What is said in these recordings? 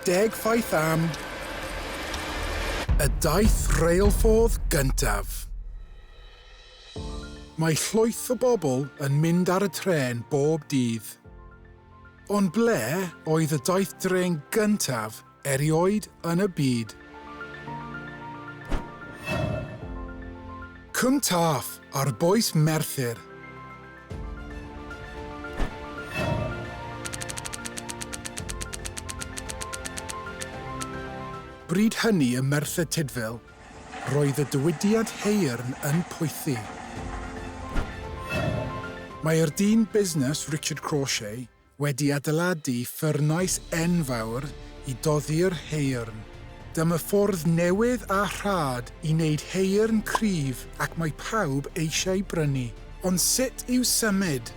Deg ffaith am y daith reilffordd gyntaf. Mae llwyth o bobl yn mynd ar y trên bob dydd. Ond ble oedd y daith drên gyntaf erioed yn y byd? Cwm Taf ar bwys Merthyr. Bryd hynny ym Merthyr Tudful, roedd y diwydiant haearn yn poethi. Mae'r dyn busnes Richard Crawshay wedi adeiladu ffwrnais enfawr i doddi'r haearn. Dyma ffordd newydd a rhad i wneud haearn cryf ac mae pawb eisiau brynu. Ond sut i'w symud?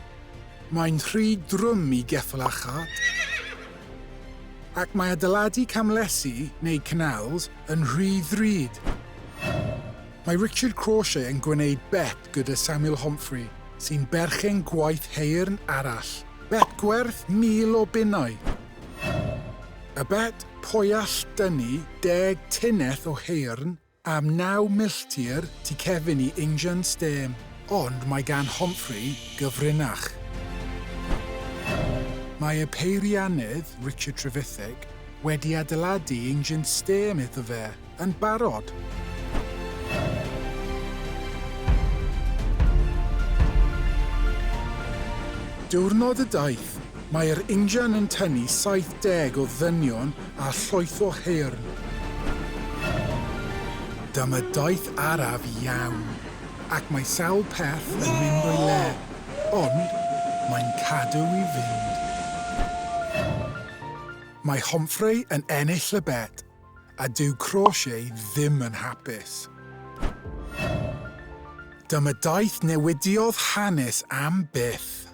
Mae'n rhy drwm i geffyl a chart. Ac mae adeiladu camlesi, neu canals, yn rhy ddrud. Mae Richard Crawshay yn gwneud bet gyda Samuel Homfray, sy'n berchen gwaith haearn arall. Bet gwerth 1,000 o bunnau. Y bet, pwy all dynnu deg tunnell o haearn am naw milltir tu cefn i injan stêm? Ond mae gan Homfray gyfrinach. Mae y peiriannydd, Richard Trevithick, wedi adeiladu injan stêm iddo fe yn barod. Diwrnod y daith, mae'r injan yn tynnu 70 o ddynion a llwyth o haearn. Dyma daith araf iawn, ac mae sawl peth yn mynd o'i le, ond mae'n cadw i fynd. Mae Homfray yn ennill y bet, a dyw Crawshay ddim yn hapus. Dyma daith newidiodd hanes am byth.